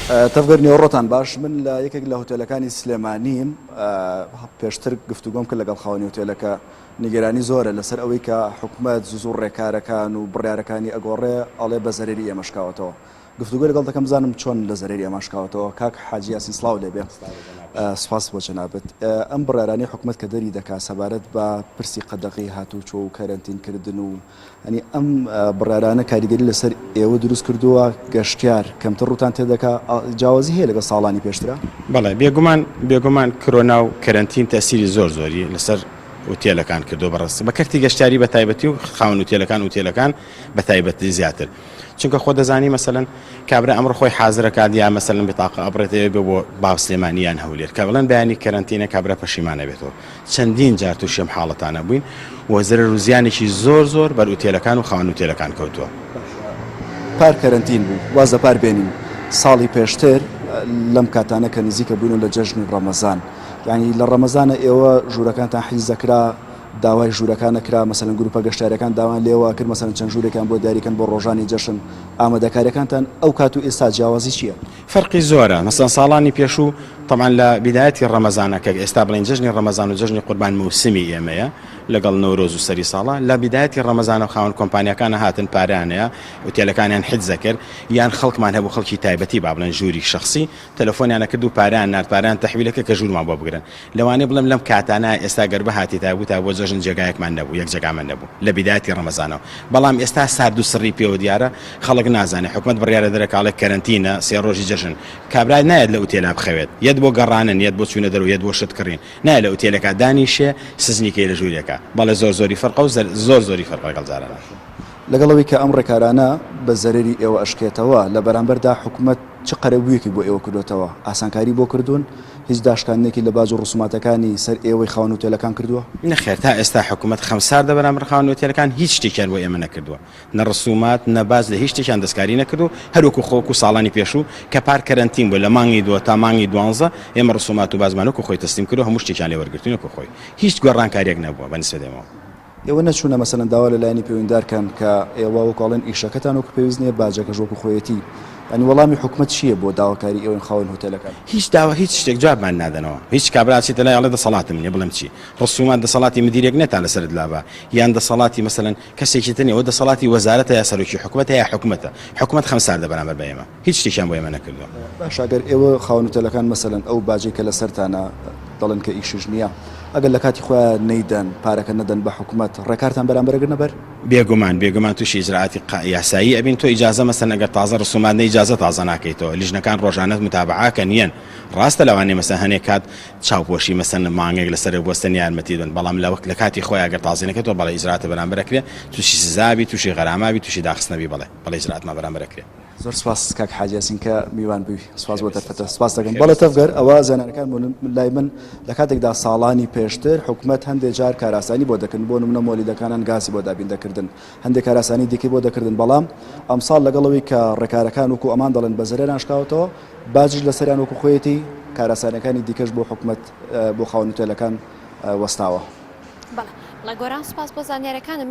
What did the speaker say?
تەڤگەر نیوەڕۆتان باش من لە یەکێک لە هۆتێلەکانی سلێمانیم پێشتر گفتوگۆم کرد لەگەڵ خاوەنی هۆتێلەکە نیگەرانی زۆرە لەسەر ئەوەی کە حکومەت زوو زوو ڕێکارەکان و بڕیارەکانی ئەگۆڕێ ئەڵێ بە زەرەری ئێمە شکاوەتەوە گفتوگۆ لەگەڵ دەکەم بزانم چۆن لە زەرەری ئێمە شکاوەتەوە کاک حاجی یاسین سڵاو لێبێ سپاس بۆ جەنابت ئەم بڕیارانەی حکومەت کە دەری دەکا سەبارەت بە پرسی قەدەغەی هاتوچۆ و کەرەنتین کردن و یانی ئەم بڕیارانە کاریگەری لەسەر ئێوە دروست کردووە، گەشتیار کەمتر ڕووتان تێدەکا، جیاوازی هەیە لەگەڵ ساڵانی پێشترا؟ بەڵێ بێگومان بێگومان کرۆنا و کەرەنتین تەئسیری زۆر زۆری لەسەر ئوتێلەکان کردووە بەڕاستی بە کەرتی گەشتیاری بە تایبەتی و خاوەن ئوتێلەکان ئوتێلەکان بە تایبەتی زیاتر چونکە خۆ دەزانی مەسەلەن کابرا ئەمڕۆ خۆی حازرەکات یا مەسەلەن بتاقە ئەبڕێتەوە بێ بۆ باو سلێمانی یان هەولێر کە بڵێن بەیانی کەرەنتینە کابرا پەشیمان ئەبێتەوە چەندین جار تووشی ئەم حاڵەتانە بووین و زەرەر و زیانێکی زۆر زۆر بەر ئوتێلەکان و خاوەن ئوتێلەکان کەوتووە. پار کەرەنتین بوو، واز لە پار بێنین، ساڵی پێشتر لەم کاتانە کە نزیکە بووینەوە لە جەژنی ڕەمەزان، یانی لە ڕەمەزانە ئێوە ژوورەکانتان حیز دەکرا، داوای ژوورەکان ئەکرا، مەسەلەن گرووپە گەشتیارییەکان داوایان لێوە ئەکرد مەسەلەن چەند ژوورێکیان بۆ دیاری کەن بۆ ڕۆژانی جەژن، ئامادەکارییەکانتان ئەو کات و ئێستا جیاوازی چییە؟ فەرقی زۆرە مەسەلەن ساڵانی پێشوو تەبعەن لە بیدایەتی ڕەمەزانە کە ئێستا بڵێین جەژنی ڕەمەزان و جەژنی قوربان مەوسمی ئێمەیە لەگەڵ نەورۆز و سەری ساڵە لە بیدایەتی ڕەمەزانە خاوەن کۆمپانیاکانە هاتن پارەیان هەیە ئوتێلەکانیان حجز ئەکرد یان خەڵکمان هەبوو خەڵکی تایبەتی با بڵێن ژووری شەخسی تەلەفۆنیان ئەکرد و پارەیان نارد پارەیان تەحویل ئەکرد کە ژوورمان بۆ بگرن لەوانەیە بڵێم لەم کاتانە ئێستا گەر بهاتیتایە بووتایە بۆ جەژن جێگایەکمان نەبوو یەک جێگامان نەبوو لە بیدایەتی ڕەمەزانەوە بەڵام ئێستا سارد و سڕی پێوە دیارە خەڵک نازانێ حکومەت بڕیارە دەرەکا ئەڵێ کەرەنتینە سێ ڕۆژی جەژن کابرا نایەت لە ئوتێلا بخەوێت یەت بۆ گەڕانن یەت بۆ چوونە دەرەوە یەت بۆ شت کڕین نایە لە ئوتێلێکا دانیشێ سزنیکەی لە ژوورێکا بەڵێ زۆر زۆری فەرقە و زۆر زۆری فەرقە لەگەڵ جاران. لەگەڵ ئەوەی کە ئەم ڕێکارانە بە زەرەری ئێوە ئەشکێتەوە، لە بەرامبەردا حکومەت چ قەرەبوویەکی بۆ ئێوە کردۆتەوە؟ ئاسانکاری بۆ کردوون؟ هیچ داشکاندنێکی لە باج و ڕسوماتەکانی سەر ئێوەی خاوەن هوتێلەکان کردووە؟ نەخێر تا ئێستا حکومەت خەمساردە بەرامبەر خاوەن هوتێلەکان هیچ شتێکیان بۆ ئێمە نەکردووە نە ڕسومات نە باج لە هیچ شتێکیان دەستکاری نەکردوو هەر وەکو خۆ وەکو ساڵانی پێشوو کە پار کەرەنتین بوو لە مانگی دووە تا مانگی دوانزە ئێمە ڕسومات و باجمان وەکو خۆی تەسلیم کردو هەموو شتێکیان لێ وەرگرتوین وەکو خۆی هیچ گۆڕانکاریەک نەبووە بە نیسبەت ئێمەوە. ئێوە نەچوونە مەسەلەن داوا لە لایەنی پەیوەندیدار کەن کە ئێوە وەکو ئەڵێن ئیشەکەتان وەکو پێویست نییە باجەکەش وەکو خۆیەتی یانی وەڵامی حکومەت چییە بۆ داواکاری ئێوەی خاوەن هۆتێلەکان؟ هیچ داوا هیچ شتێک جوابمان نادەنەوە هیچ کابرا ئەچێتە لای ئەڵێ دەسەڵاتم نییە بڵێم چی ڕسومات دەسەڵاتی مدیرێک نییە تا لەسەرت لابا یان دەسەڵاتی مەسەلەن کەسێکی تر نییە ئەوە دەسەڵاتی وەزارەتە یا سەرۆکی حکومەتە یا حکومەتە حکومەت خەمساردە بەرامبەر بە ئێمە هیچ شتێکیان بۆ ئێمە نەکردووە. باشە ئەگەر ئێوە خاوەن هوتێلەکان مەسەلەن ئەو باجەی کە لەسەرتانە دەڵێن کە ئیشش نییە ئەگەر لە کاتی خۆیان نەیدەن پارەکە نەدەن بە حکومەت ڕێکارتان بەرامبەر ئەگرنە بەر؟ بێگومان بێگومان توشی ئیجرائاتی قا یاسایی ئەبین تۆ ئیجازە مەسەلەن ئەگەر تازە ڕسومات نە ئیجازە تازە ناکەیتەوە لیژنەکان ڕۆژانەت متابەعە کەن یەن ڕاستە لەوانەیە مەسەلەن هەنێ کات چاوپۆشی مەسەلەن مانگێک لەسەر بوەستن یارمەتیت بن بەڵام لە وەک لە کاتی خۆیا گەر تازەی نەکەیتەوە بەڵێ ئیجرائاتە بەرامبەر ئەکرێ توشی سزا بی توشی غەرامە بی توشی داخستنە بی بەڵێ بەڵێ ئیجرائاتمان بەرامبەر ئەکرێ. زۆر سپاس کاک حاجی یاسین کە میوان بووی سپاس بۆ دەرفەتە سپاس دەکەم بەڵێ تەڤگەر ئەوە زانیاریەکان بوون لای من لە کاتێکدا ساڵانی پێشتر حکومەت هەندێک جار کاراسانی بۆ دەکردن بۆ نمونە مۆلیدەکانان گازی بۆ دابین دەکردن هەندێک کاراسانی دیکەی بۆ دەکردن بەڵام ئەمساڵ لەگەڵ ئەوەی کە ڕێکارەکان وەکو ئەمان دەڵێن بە زەرەران شکاوەتەوە باجیش لەسەریان وەکو خۆیەتی کاراسانەکانی دیکەش بۆ حکومەت بۆ خاوەن هوتێلەکان وەستاوە. بەڵێ گۆران سوپاس بۆ زانیاریەکانت.